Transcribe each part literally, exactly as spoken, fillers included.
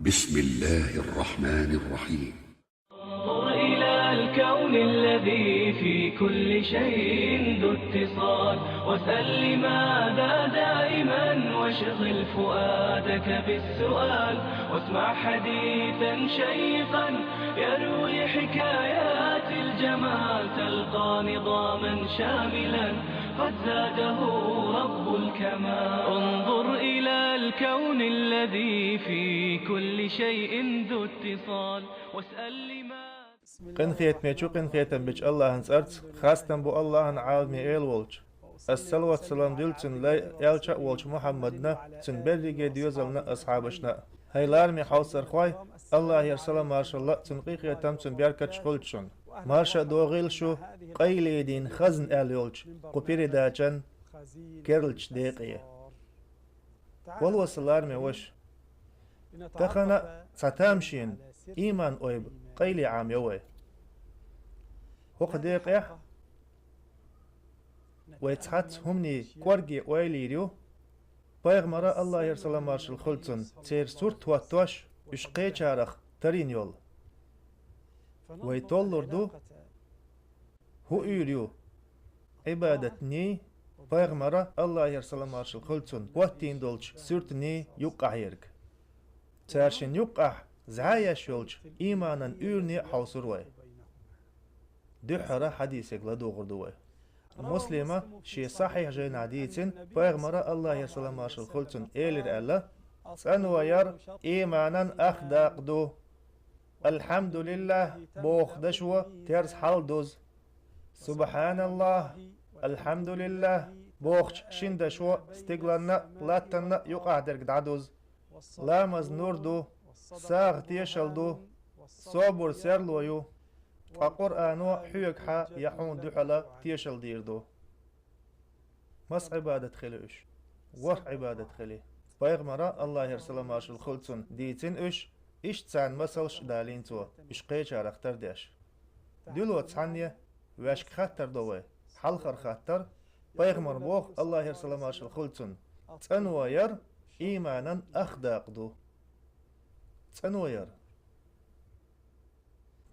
بسم الله الرحمن الرحيم. انظر إلى الكون الذي في كل شيء ذو اتصال، واسأل لماذا دائما، واشغل فؤادك بالسؤال، واسمع حديثا شيقا يروي حكايات الجمال، تلقى نظاما شاملا قد زاده رب الكمال. انظر إلى الكون الذي في كل شيء ذو اتصال، واسأل لماذا. Къинхетаме чу къинхетам бича Аллахьан цӀарца, хастам бу Аллахьан, Ӏаламий Эла волча. Ас салават салам дуьллу цунна лай элча а волча Мухьаммадна, цуьнан берриге доьзална, асхьабашна а. ХӀай лараме хьовсархой, Аллахьера салам-маршалла а, цуьнан къинхетам, цуьнан беркаташ хуьлда шуна. Марша а догӀийла шу «Къайленан хазна» аьлла йолчу кху передачан керлачу декъе. Валлахьи, сан лараме ваша, тахана а цхьа тамашийна, ийман ойба къайле Ӏамайо вай. ХӀокху декъехь вай цхьацца хӀуманийн кӀорге ойла йийр ю, пайхамара, Аллахьера салам-маршалла хуьлда цунна, церан сурт хӀоттош, уьш кхечарах тарйина йолу. Вай толлур ду, хӀун йийр ю Ӏибадатний, пайхамара, Аллахьера салам-маршалла хуьлда цунна, хӀоттийна долчу суьртаний юккъахь ерг. Цаьршинна юккъахь зӀе еш йолчу ийманан уьйране а хьовсур вай. Дуьххьара хьадисега ладугӀур ду вай. Муслима шен сахьихь жайнахь дийцина, пайхамара, Аллахьера салам-маршалла хуьлда цунна, элира аьлла: «ЦӀано яр ийманан ах дакъа ду». «Алхьамдулиллахь» боху дашо терза хьал дузу. «Субхьаналлахь, Алхьамдулиллахь» бохучу шина дашо стигланна а, латтанна а юкъахь дерг дӀадузу. Ламаз нур ду, сагӀа тешалла ду, собар серло ю, ткъа Къуръано хьоьгахьа я хьуна дуьхьала тешалла дийр ду. Маса Ӏибадат хили уьш? ВорхӀ Ӏибадат хили. Пайхамара, Аллахьера салам-маршалла хуьлда цунна, дийцина уьш, иштта царна масалш а далийна цо, уьш кхечарах тардеш. Дуьло цхьанне ваьшка хаттар до вай. Хьалхара хаттар, пайхамара боху, Аллахьера салам-маршалла хуьлда цунна: «ЦӀано яр ийманан ах дакъа ду». ЦӀано яр.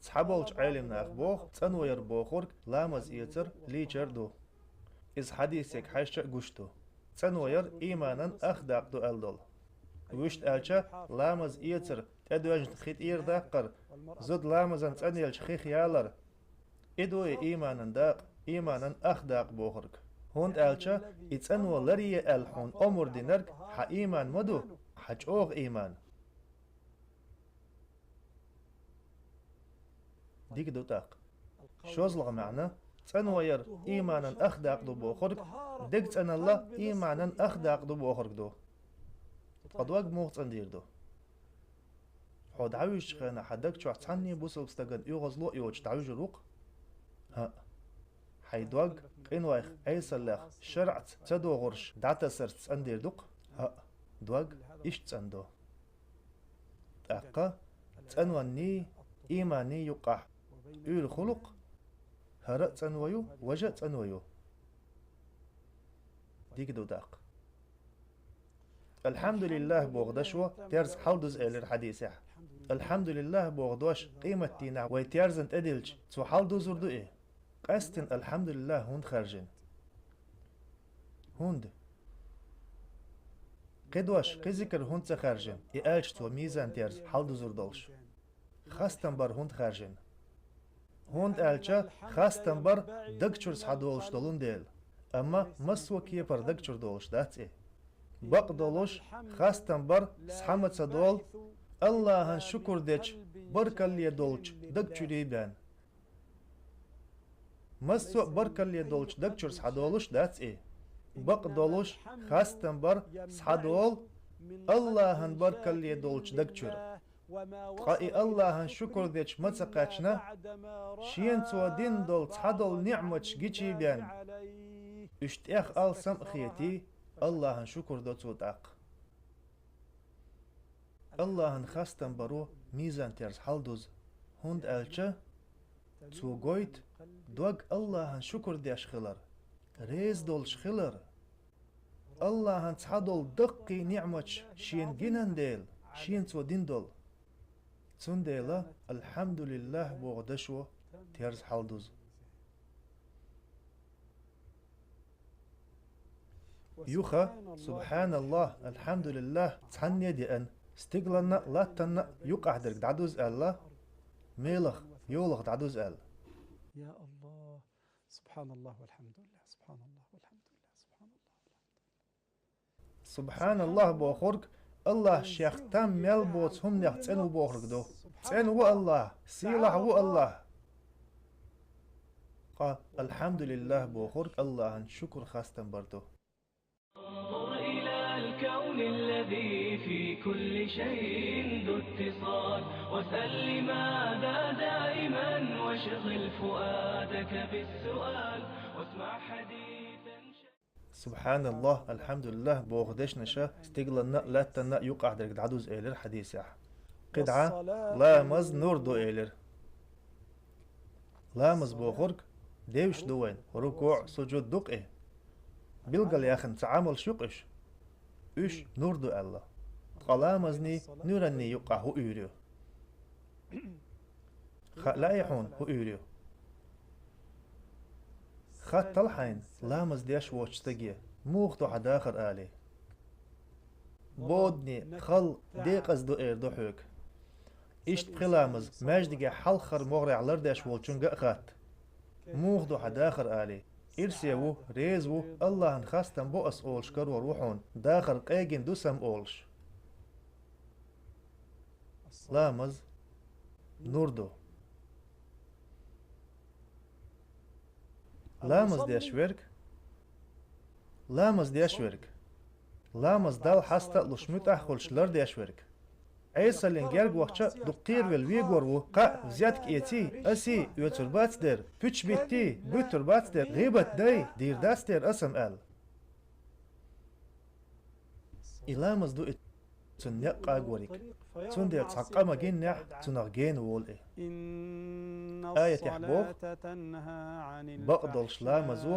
Цхьаболчу Ӏелам наха боху, цӀано яр бохург ламаз эцар, лийчар ду. Иза хьадисега хьаьжча а гуш ду. ЦӀано яр ийманан ах дакъа ду аьлла долу. Вуьшта аьлча, ламаз эцар, тӀедоьжна хи тӀера даккхар, зуда ламазан цӀанъелча хих ялар, и ду и ийманан дакъа, ийманан ах дакъа бохург. ХӀунда аьлча и цӀано ларъе аьлла хьуна омра динарг хьан ийман ма ду, хьан чӀогӀа ийман. Дика ду тӀаккха. ШозлагӀа маьӀна: цӀано яр ийманан ах дакъа ду бохург, дегацӀаналла ийманан ах дакъа ду бохург ду. Ткъа дог муха цӀандийр ду? Хьо дӀавуьжучу хенахь хьан даг чохь цхьанне бусалба стагана оьгӀазло а йоцуш дӀавуьжур ву-кх? ХӀаъ. Хьайн дог къинойх, Ӏесаллех, шарӀаца ца догӀурш дӀатасарца цӀандийр ду-кх? ХӀаъ. Дог иштта цӀандо. ТӀаккха цӀанонний, ийманний юккъахь уьйр хуьлу-кх? ХӀара а цӀано ю, важа а цӀано ю. Дика ду тӀаккха. «Алхьамдулиллахь» боху дашо терза хьал дузу элира хьадисехь. «Алхьамдулиллахь» боху дош къематдийнахь вай терзан тӀедиллича, цо хьал дузур ду и? Къаьсттина «Алхьамдулиллахь» хӀунда хаьржина? ХӀунда? Кхин дош, кхин зикр хӀунда ца хаьржина, и аьлча цо мизан терза хьал дузур долуш? Хастам бар хӀунда хаьржина? ХӀунда аьлча хастам бар даг чуьра схьадолуш долун дела, амма массо а кепара даг чуьра долуш дац и. Бакъдолуш, хастам бар схьа ма ца долу, Аллахьан шукур дечу баркалле долчу даг чуьра бен. Массо а баркалле долчу даг чуьра схьадолуш дац и. Бакъдолуш, хастам бар схьадолу Аллахьан баркалле долчу даг чуьра. Ткъа и Аллахьан шукур дечу ма ца кхаьчна, шена цо дина долу цхьадолу ниъматаш гичий бен, уьш тӀех алсам а хетий, Аллахьан шукур до цо тӀаккха. Аллахьан хастам баро мизан терза хьал дузу, хӀунда аьлча цо гойту дог Аллахьан шукур деш хилар, реза долуш хилар. Аллахьан цхьадолу даккхий ниъматаш шена гинан дела, шена цо дина долу. Цундела «Алхьамдулиллахь» боху дашо терза хьалдузу. Юха «Субхьаналлахь, Алхьамдулиллахь» цхьанне а деана, стигланна а, латтанна а юкъахь дерг дӀадуза аьлла, мелах, йолах дӀадуза аьлла. Я Аллах, субхьаналлахь валхьамдулиллахь, субхьаналлахь валхьамдулиллахь, субхьаналлахь валхьамдулиллахь. «Субхьаналлахь» бохург Аллахь шех там мел боцу хӀуманех цӀена ву бохург ду. ЦӀена ву Аллахь, сийлахь ву Аллахь. Ткъа «Алхьамдулиллахь» бохург Аллахьан шукр хастам бар ду. انظر إلى الكون الذي في كل شيء ذو اتصال، واسأل لماذا دائما، واشغل فؤادك بالسؤال، واسمع حديثا. «Субхьаналлахь, Алхьамдулиллахь» боху дешнаша стигланна а, латтанна а юкъахь дерг дӀадуза элира хьадисехь. КхидӀа «Ламаз нур ду» элира. Ламаз бохург девзаш ду вайн, рукуӀ, сужуд ду-кх и. Билггал яхна цхьа Ӏамалш ю-кх уьш. Уьш нур ду аьлла. Ткъа ламазний, нуьранний юкъахь хӀун уьйр ю? Хаа лаьий хьуна хӀун уьйр ю? Хаттал хьайна, ламаз деш воцчу стаге, муха ду хьан дахар алий. Бодане, хала, декъаза ду эр ду хьоьга. Иштта пхи ламаз маьждигехь хьалхара могӀарехь лардеш волчунга а хатта, муха ду хьан дахар алий. Ирсе ву, реза ву, Аллахьан хастам бо ас олуш карор ву хьуна, дахар къегина ду сан олуш. Ламаз нур ду. Ламаз деш верг, ламаз деш верг, ламаз Далла хьаста а луш, муьтӀахь а хуьлуш лардеш верг. Ӏесаллин герга вахча а дукха кхеравелла вегор ву, кхаъ, взятка эций, асий, оьцур бац дера, пуьчаш биттий, буьттур бац дера, гӀийбат дай, дийр дац дера ас-м аьлла. И ламаз ду и цунна некъ къагориг. Цундела цхьа къа ма гиннехь, цунах гена волу и. Аятехь боху: «Бакъдолуш ламазо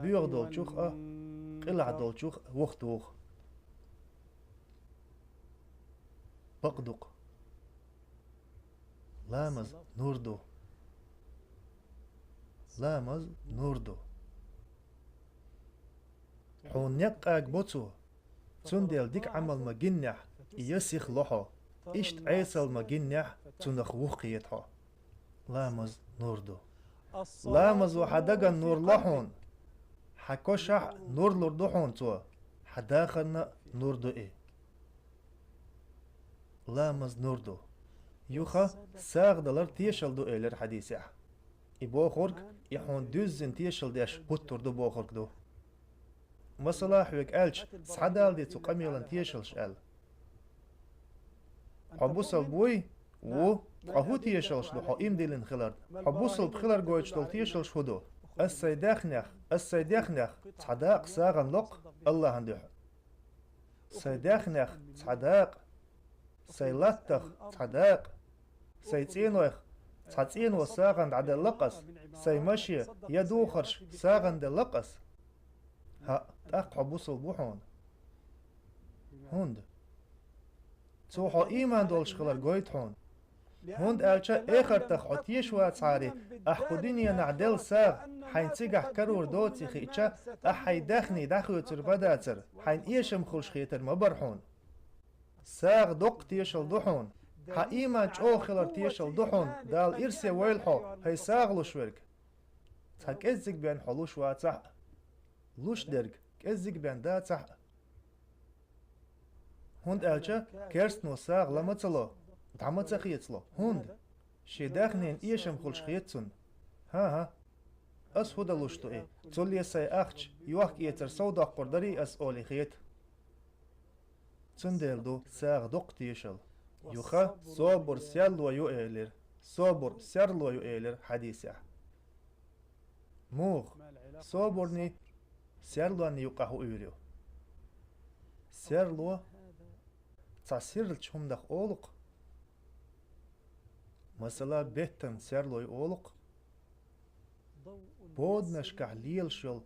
боьха долчух а, къилахь долчух а вухатуху». Бакъ ду-кх. Ламаз нур ду. Ламаз нур ду. Хьуна некъ къагабо цо, цундела дика Ӏамал ма гиннехь, и я сиха ло хьо, иштта Ӏесалла ма гиннехь, цунах вухакхета хьо. Ламаз нур ду. Ламазо хьан дагана нур ло хьуна, хьан кошахь а нур лур ду хьуна цо, хьан дахарна а нур ду и. Ламаз нур ду. Юха сагӀа далар тешалла ду элира хьадисехь. И бохург, и хьуна дуьззина тешалла деш хӀуттур ду бохург ду. Масала, хьоьга аьлча, схьадала де цу къамелан тешаллаш аьлла. Хьо бусалба вуй? Ву. Ткъа хӀун тешаллаш ду хьо иман диллина хиларна? Хьо бусалба хилар гойтуш долу тешаллаш хӀун ду? Ас сайн даьхнех, ас сайн даьхнех цхьа дакъа сагӀана ло-кх Аллахьан дуьхьа. Сайн даьхнех цхьа дакъа, сайн латтах цхьа дакъа, сайн цӀенойх цхьа цӀено сагӀана дӀаделла-кх ас, сайн маше я духарш сагӀана делла-кх ас. ХӀаъ, тӀаккха хьо бусалба ву хьуна. ХӀунда? Цо хьо ийман долуш хилар гойту хьуна. ХӀунда аьлча эхартах хьо тешаш вацахьара, ахь кху дуьненахь делла сагӀа хьайна цигахь карор доций хиъча, ахь хьайн даьхний дӀахоьцур ма дацара, хьайна эшам хуьлуш хетар ма бара хьуна. СагӀа доккха тешалла ду хьуна. Хьан ийман чӀогӀа хилар тешалла ду хьуна, Дала ирсе войла хьо, хӀай сагӀа луш верг. Цхьа кӀеззиг бен хьо луш вацахь а, луш дерг кӀеззиг бен дацахь а. ХӀунда аьлча керстано сагӀа ла ма ца ло, дӀа ма ца хецало. ХӀунда? Шен даьхнина эшам хуьлуш хета цунна. ХӀан-хӀа. Ас хӀун дан луш ду и? Цул а сайн ахча, йохк-эцар сов доккхур дарий ас олий хета. Цундела ду сагӀа доккха тешалла. Юха собар серло ю элира. Собар серло ю элира хьадисехь. Муха? Собарний серлонний юкъахь хӀун уьйр ю? Серло цхьа сирлачу хӀуманах олу-кх. Масала, беттан серло ю олу-кх. Боданашкахь лелаш йолу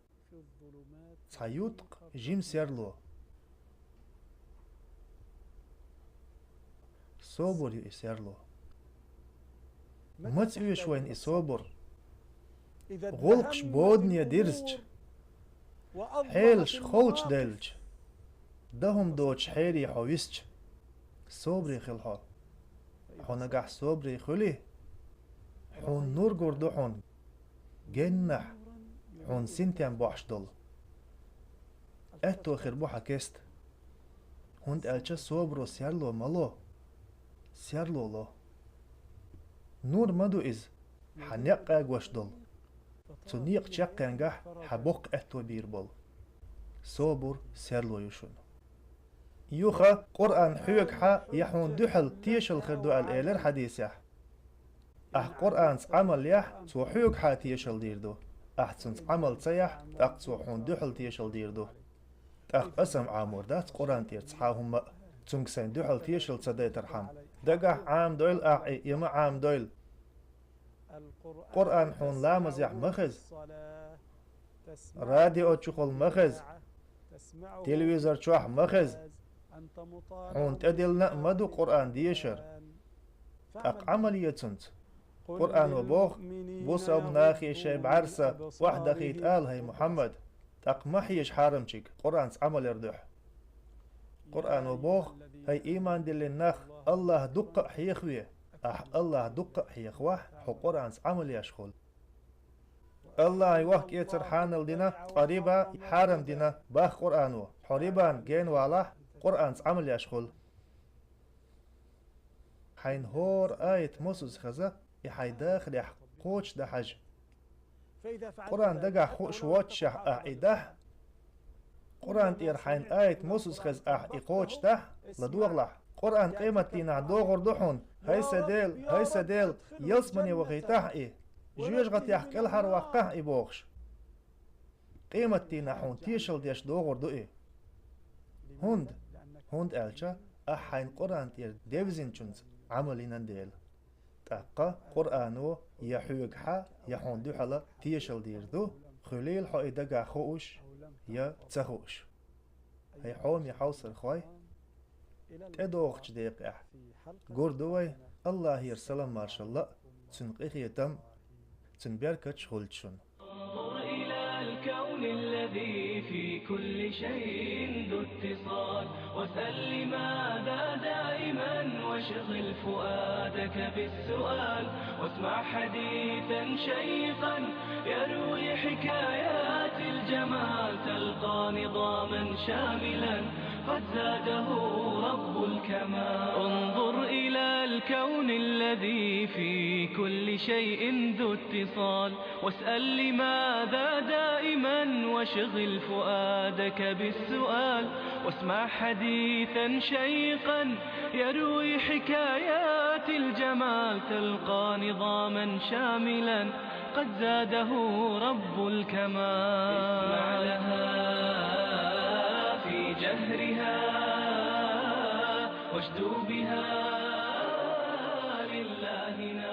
цхьа юткъа жима серло. Собар ю и серло. Маца оьшу вайна и собар? ГӀуллакхаш бодане дирзича, хьелаш холча даьлча, дан хӀума доцучу хьере хьо висча, собаре хила хьо. Хьо нагахь собаре хуьлий, хьуна нур гур ду хьуна, геннахь хьуна синтем бохьуш долу. Аьтто хир бу хьан кеста, хӀунда аьлча собаро серло ма ло, серло ло. Нур ма ду иза, хьан некъ къагош долу, цу некъа чаккхенгахь хьан боккха аьтто бийр болу. Собар серло ю шуна. Юха Къуръан хьоьгахьа я хьуна дуьхьал тешал хир ду аьлла элира хьадисехь. Ахь Къуръанца Ӏамал яхь, цо хьоьгахьа тешал дийр ду. Ахь цунца Ӏамал ца яхь, тӀаккха цо хьуна дуьхьал тешал дийр ду. ТӀаккха аса-м Ӏамор дац Къуръан тӀера цхьа хӀумма а, цуьнга сайн дуьхьал тешал ца дайтархьама. Дагахь Ӏамадойла ахь и, я ма Ӏамадойла. Къуръан хьуна ламазехь ма хеза, радио чухула ма хеза, телевизор чохь ма хеза. Хьуна тӀедиллина а ма ду Къуръан дешар, тӀаккха Ӏамал е цуьнца. Къуръано боху: «Бусалба нахе шайн бӀаьрса охьадахийта ала, хӀай Мухьаммад, тӀаккха ма хьежа хьарамчиг Къуръанца Ӏамал яр дуьхьа». Къуръано боху: «ХӀай ийман диллина нах, АллахӀ дуккха а хьехаве. Ахь АллахӀ дуккха а хьехавахь, хьо Къуръанца Ӏамал еш хуьлу». АллахӀа вахкӀецар хьанал дина, ткъа риба хьарам дина, бах Къуръано. Хьо рибан гена валахь, Къуръанца Ӏамал еш хуьлу. Хьайна хӀора аят мосазза хеза, и хьайн дахарехь кхочушдан хьажа. Къуръан дагахь хууш воццушехь ахь и дахь, Къуръан тӀера хьайна аят мосазза хеза ахь и кхочушдахь, ладогӀалахь. Къуръан къематдийнахь догӀур ду хьуна: «ХӀай сан Дела, хӀай сан Дела, ялсамане вахийтахьа и, жоьжахатех кӀелхьарваккхахьа и», – бохуш. Къематдийнахь хьуна тешал деш догӀур ду и. ХӀунда? ХӀунда аьлча ахь хьайна Къуръан тӀера девзинчуьнца Ӏамал йина дела. ТӀаккха Къуръано я хьоьгахьа, я хьуна дуьхьала тешал дийр ду, хуьлийла хьо и дагахь хууш, я ца хууш. ХӀай хьоме хьовсархой, тӀедогӀучу декъехь гур ду вай, АллахӀера салам-маршалла а, Цуьнан къинхетам а, Цуьнан беркаташ а хуьлда шуна. انظر إلى الكون الذي في كل شيء ذو اتصال، واسأل لماذا دائما، واشغل فؤادك بالسؤال، واسمع حديثا شيقا يروي حكايات الجمال، تلقى نظاما شاملا قد زاده رب الكمال. انظر إلى الكون الذي في كل شيء ذو اتصال، واسأل لماذا دائما، واشغل فؤادك بالسؤال، واسمع حديثا شيقا يروي حكايات الجمال، تلقى نظاما شاملا قد زاده رب الكمال. اسمع لها في جهرها، واشدو بها لله نار.